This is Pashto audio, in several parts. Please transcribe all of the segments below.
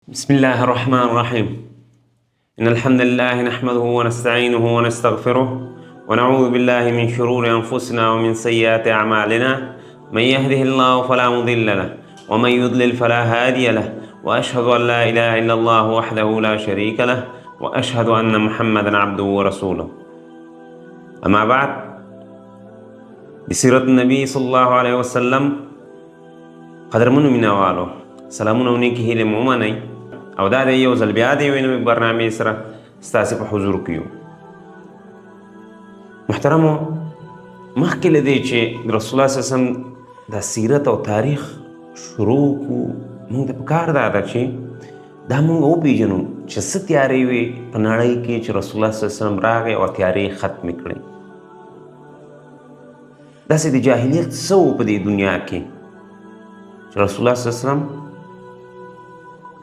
بسم الله الرحمن الرحيم. إن الحمد لله نحمده ونستعينه ونستغفره ونعوذ بالله من شرور أنفسنا ومن سيئات أعمالنا. من يهده الله فلا مضل له ومن يضلل فلا هادي له، وأشهد أن لا إله إلا الله وحده لا شريك له، وأشهد أن محمدا عبده ورسوله. أما بعد، بسيرة النبي صلى الله عليه وسلم قدرمنو مینهوالو، سلامونه او نیکې هیلې مو ومنئ. او دا دی یو ځل بیا د یوې نوې برنامې سره ستاسې په حضور کې یو. محترمو، مخکې له دې چې د رسول الله صلی الله علیه وسلم د سیرت او تاریخ شروع کړو، موږ ته پکار دا ده چې دا موږ وپېژنو چې څه تیارې وې په نړۍ کې چې رسول الله صلی الله علیه وسلم راغی او تیارې ختمې کړې. داسې د جاهلیت څه و په دې دنیا کې چې رسول الله صلی الله علیه وسلم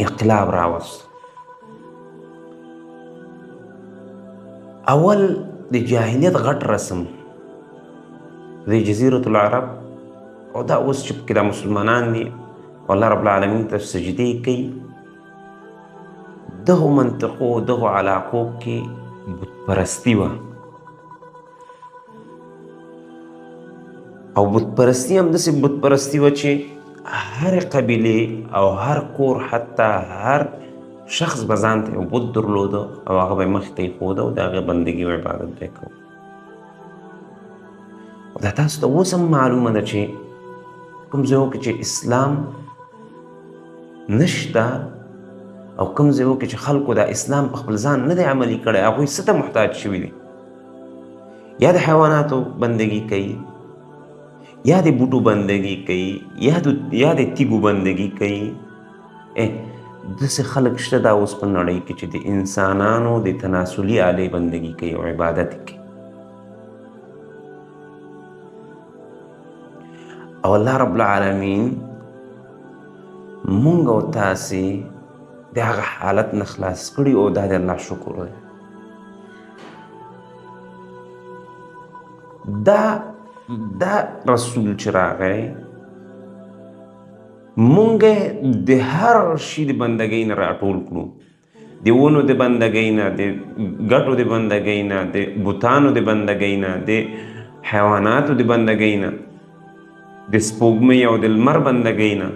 انقلاب راوست. اول د جاهلیت غټ رسم د جزیرة العرب، او دا اوس چې پکې دا مسلمانان دي والله رب العالمین ته سجدې کوي، دغو منطقو دغو علاقو کې بت پرستی وه. او بت پرستی هم داسې بت پرستی وه چې هر قبیلې او هر کور، حتی هر شخص به ځان ته یو بت درلوده او هغه به یې مخې ته ایښوده او د هغې بندګي او عبادت به یې کوه. او دا تاسو ته اوس هم معلومه ده چې کوم ځایو کې چې اسلام نشته او کوم ځایو کې چې خلکو دا اسلام په خپل ځان نه دی عملي کړی، هغوی څه ته محتاج شوي دي؟ یا د حیواناتو بندګي کوي، یا د بوټو بندګي کوي، یا د تیږو بندګي کوي. داسې خلک شته دا اوس په نړۍ کې چې د انسانانو د تناسلي آلې بندګي کوي او عبادت کوي. او الله رب العالمین مونږ او تاسې د هغه حالت نه خلاص کړي او دا د الله شکر دی. دا رسول چې راغی مونږ د هر شي د بندګۍ نه راټول کړو، د ونو د بندګۍ نه، د ګټو د بندګۍ نه، د بوتانو د بندګۍ نه، د حیواناتو د بندګۍ نه، د سپوږمۍ او د لمر بندګۍ نه،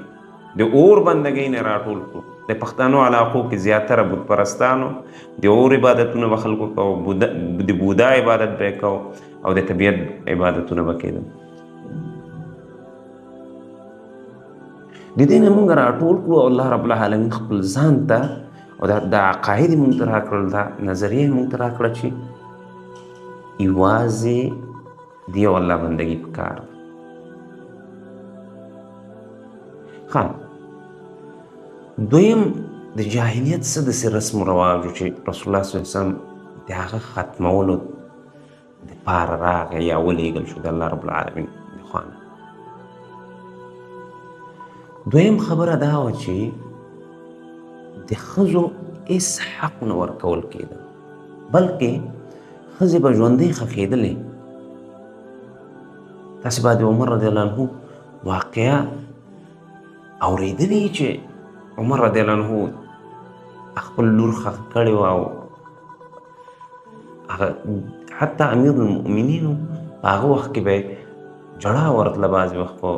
د اور بندګۍ نه راټول کړو. د پښتنو علاقو کې زیاتره بت پرستانو د اور عبادتونه به خلکو کوو، د بودا عبادت به یې کوو او د طبیعت عبادتونه به کېدل. د دې نه موږ راټول کړو او الله رب العالمین خپل ځان ته او دا عقاید یې موږ ته راکړل، دا نظریه یې موږ ته راکړه چې یوازې د یو الله بندګي پکار ده. ښه، دویم د جاهلیت څه داسې رسم و رواج و چې رسول الله صلی الله علیه وسلم د هغه ختمولو دپاره راغی یا ولېږل شو د الله رب العالمین د خوا نه. دویم خبره دا وه چې د ښځو هېڅ حق نه ورکول کېده، بلکې ښځې به ژوندۍ ښخېدلې. تاسې به د عمر رضی الله عنه واقعه اورېدلې چې عمر رضی الله عنه خپل لور ښخ کړې وه او هغه حتی امیر المؤمنین په هغه وخت کې به ژړا ورتله بعضې وخت په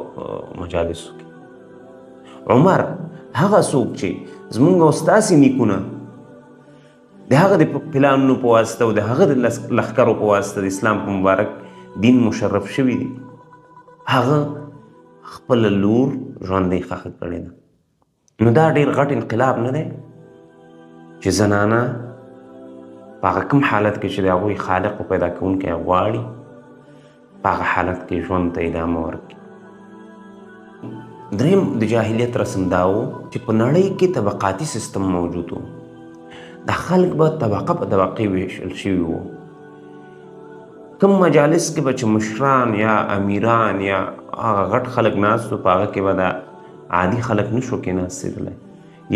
مجالسو کې. عمر هغه څوک چې زمونږ او ستاسې نیکونه د هغه د پلانونو په واسطه او د هغه د لښکرو په واسطه د اسلام په مبارک دین مشرف شوي دي، هغه خپله لور ژوندۍ ښخه کړې ده. نو دا ډېر غټ انقلاب نه دی چې زنانه په هغه کوم حالت کې چې د هغوی خالق او پیدا کوونکی غواړي په هغه حالت کې ژوند ته ادامه ورکړي. دریم د جاهلیت رسم دا و چې په نړۍ کې طبقاتي سیستم موجود و. دا خلک به طبقه په طبقې ویشل شوي وو. کوم مجالس کې به چې مشران یا امیران یا هغه غټ خلک ناست وو، په هغه کې به دا عادي خلک نشو کېناستېدلی،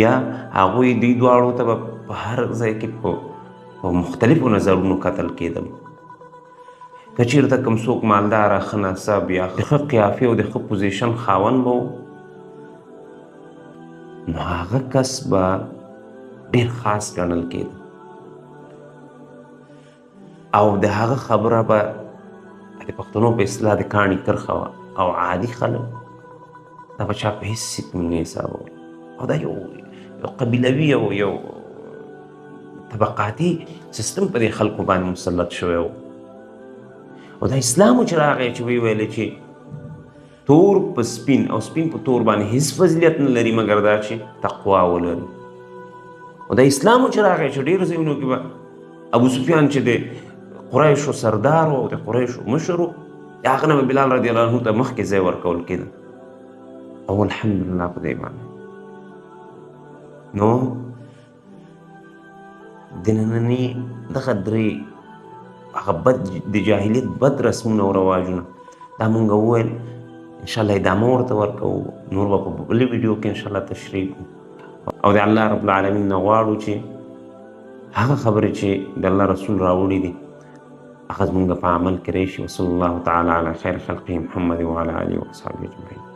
یا هغوی دوی دواړو ته به په هر ځای کې په مختلفو نظرونو کتل کېدل. که چېرته کوم څوک مالداره، ښه نسب یا د ښه قیافې او د ښه پوزیشن خاوند به و، نو هغه کس به ډیر خاص ګڼل کېده او د هغه خبره به د پښتنو په اصطلاح د کاڼي کرښه وه او عادي خلک دا به چا په هېڅ څه نه حسابول. او دا یو یو قبیلوي او یو طبقاتي سیستم په دې خلکو باندې مسلط شوی و. او دا اسلام چې راغی چې ویې ویل چې تور په سپین او سپین په تور باندې هیڅ فضیلت نه لري مګر دا چې تقوا ولري. او دا اسلام چې راغی چې ډېرو ځایونو کې به ابو سفیان چې د قریشو سردار او د قریشو مشر و، د هغه نه به بلال رضی الله عنه ته مخکې ځای ورکول کېده. او الحمدلله په دې باندې نو د ننني دغه درې هغه بد د جاهلیت بد رسمونه او رواجونه دا مونږ وویل، انشاءالله ادامه ورته ورکوو. نور به په بلې ویډیو کې انشاءالله تشریح کړو. او د الله رب العالمین نه غواړو چې هغه خبرې چې د الله رسول راوړي دي هغه زمونږ په عمل کې راشي. وصلی الله تعالی علی خیر خلقه محمد وعلى آله وصحبه اجمعین.